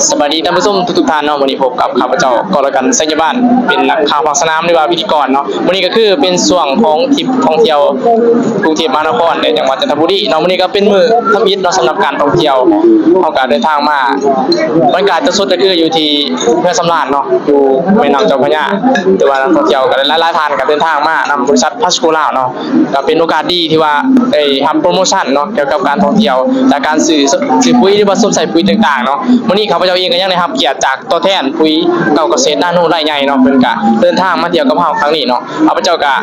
ສະບາຍດີທ່ານຜູ້ຊົມທຸກໆທ່ານເນາະ, ມື້ນີ້ພົບກັບຂ້າພະເຈົ້າ ກໍລະກັນ ໄຊຍະບານ ເປັນນັກຂ່າວພາກສະໜາມ ຫຼືວ່າພິທີກອນເນາະ. ມື້ນີ້ກໍຄືເປັນຊ່ວງຂອງທຣິບທ່ອງທ່ຽວກຸງເທບມະຫານະຄອນ ແລະ ຈັງຫວັດຈັນທະບູລີເນາະ. ມື້ນີ້ກໍເປັນມື້ທຳອິດເນາະ ສຳລັບການທ່ອງທ່ຽວ ເຮົາກໍເດີນທາງມາ ບັນຍາກາດຈະສຸດກໍຄືຢູ່ທີ່ເຮືອນສຳລານເນາະ ຢູ່ແມ່ນ້ຳເຈົ້າພະຍາ, ແຕ່ວ່ານັກທ່ອງທ່ຽວກໍຫຼາຍໆທ່ານກໍເດີນທາງມານຳບໍລິສັດພາສໂກລາວເນາະ. ກໍເປັນໂອກາດດີທີ່ວ່າໄດ້ຮັບໂປຣໂມຊັນເນາະ ກ່ຽວກັບການທ່ອງທ່ຽວ ຈາກການຊື້ ຊື້ປຸ໋ຍ ຫຼືວ່າຊົມໃຊ້ປຸ໋ຍຕ່າງໆເນາະ. ມື້ນີ້ຂ້າພະເຈົ້າເອງກໍຍັງໄດ້ຮັບກຽດຈາກຕົວແທນປຸ໋ຍເກົ່າກະເສດນາໂນລາຍໃຫຍ່ເນາະ, ເພິ່ນກໍເດີນທາງມາທ່ຽວກັບເຮົາຄັ້ງນີ້ເນາະ. ຂ້າພະເຈົ້າກໍ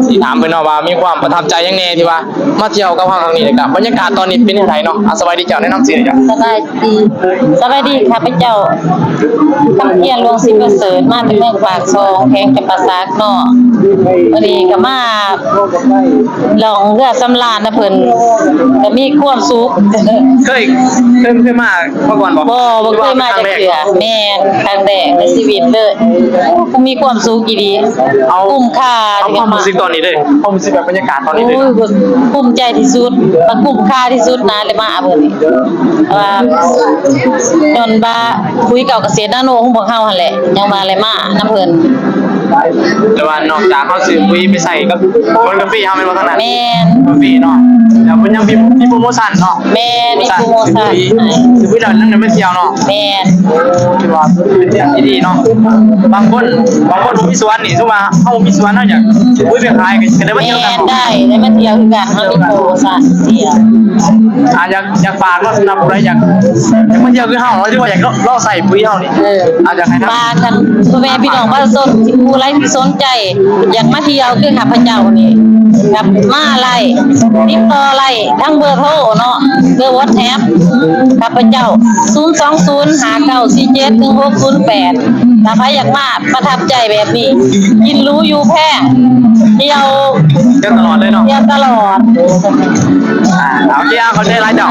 ຊິຖາມເພິ່ນເນາະວ່າມີຄວາມປະທັບໃຈຫຍັງແດ່ທີ່ວ່າມາທ່ຽວກັບເຮົາຄັ້ງນີ້ ແລ້ວກໍບັນຍາກາດຕອນນີ້ເປັນຈັ່ງໃດເນາະ. ອາ ສະບາຍດີເຈົ້າ, ແນະນຳຊື່ເຈົ້າ. ສະບາຍ ດີ ສະບາຍດີ ຂ້າພະເຈົ້າ ຄຳພຽນ ລວງສີປະເສີດ ມາແຕ່ເມືອງປາກຊ່ອງ ແຂວງຈຳປາສັກເນາະ. ມື້ນີ້ກໍມາລ່ອງເຮືອສຳລານນຳເພິ່ນ ກໍມີຄວາມສຸກ. ເຄີຍ ເຄີຍ ເຄີຍມາກ່ອນບໍ່? ບໍ່ ບໍ່ເຄີຍມາຈັກເທື່ອ. ແມ່ນ ຄັ້ງແລກໃນຊີວິດເລີຍ. ໂອ້ ມີຄວາມສຸກອີ່ຫຼີ. ເອົາ ຄຸ້ມຄ່າ. ເອົາຄວາມຮູ້ສຶກຕອນນີ້ເດີ, ຄວາມຮູ້ສຶກແບບບັນຍາກາດຕອນນີ້ເດີ. ໂອ້ຍ ພູມໃຈທີ່ສຸດ ແລະ ຄຸ້ມຄ່າທີ່ສຸດນະ ໄດ້ມາມື້ນີ້. ວ່າຍ້ອນວ່າປຸ໋ຍເກົ່າກະເສດນາໂນຂອງພວກເຮົາຫັ້ນແຫຼະ ຈັ່ງວ່າໄດ້ມານຳເພິ່ນ. ແຕ່ວ່ານອກຈາກເຮົາຊື້ປຸ໋ຍໄປໃສ່ກັບສວນກາເຟເຮົາແມ່ນບໍ່ທາງນັ້ນ? ແມ່ນ ກາເຟເນາະ. ແລ້ວເພິ່ນຍັງມີ ມີໂປຣໂມຊັນເນາະ. ແມ່ນ ມີໂປຣໂມຊັນ. ຊື້ປຸ໋ຍແລ້ວຍັງໄດ້ມາທ່ຽວເນາະ. ແມ່ນ ໂອ້ ຖືວ່າເປັນເລື່ອງທີ່ດີເນາະ. ບາງຄົນ ບາງຄົນບໍ່ມີສວນນີ້ ສົມມຸດວ່າເຮົາບໍ່ມີສວນ ເຮົາຢາກຊື້ປຸ໋ຍໄປຂາຍ ກໍ ກໍໄດ້ມາທ່ຽວກັນ. ແມ່ນ ໄດ້ ໄດ້ມາທ່ຽວຄືກັນ ເຮົາມີໂປຣໂມຊັນທ່ຽວ. ອາ ຢາກ ຢາກຝາກເນາະ ສຳລັບຜູ້ໃດຢາກ ຢາກມາທ່ຽວຄືເຮົາເນາະ ຫຼືວ່າຢາກລອງໃຊ້ປຸ໋ຍເຮົານີ້. ເອີ ອາ ຢາກໃຫ້ ຝາກກັນ ພໍ່ແມ່ພີ່ນ້ອງປະຊາຊົນ ຜູ້ໃດທີ່ສົນໃຈຢາກມາທ່ຽວຄືຂ້າພະເຈົ້ານີ້ ກັບມາໄດ້ ຕິດຕໍ່ໄດ້ທາງເບີໂທເນາະ ເບີວັອດແອັບ ຂ້າພະເຈົ້າ ສູນສອງສູນ ຫ້າເກົ້າສີ່ເຈັດ ໜຶ່ງຫົກສູນແປດ. ຖ້າໃຜຢາກມາປະທັບໃຈແບບນີ້ ກິນຫຼູຢູ່ແພງ ທ່ຽວ ທ່ຽວຕະຫຼອດເລີຍເນາະ. ທ່ຽວຕະຫຼອດ. ອາ ໂອເຄ ອາ ຂອບໃຈຫຼາຍເຈົ້າ.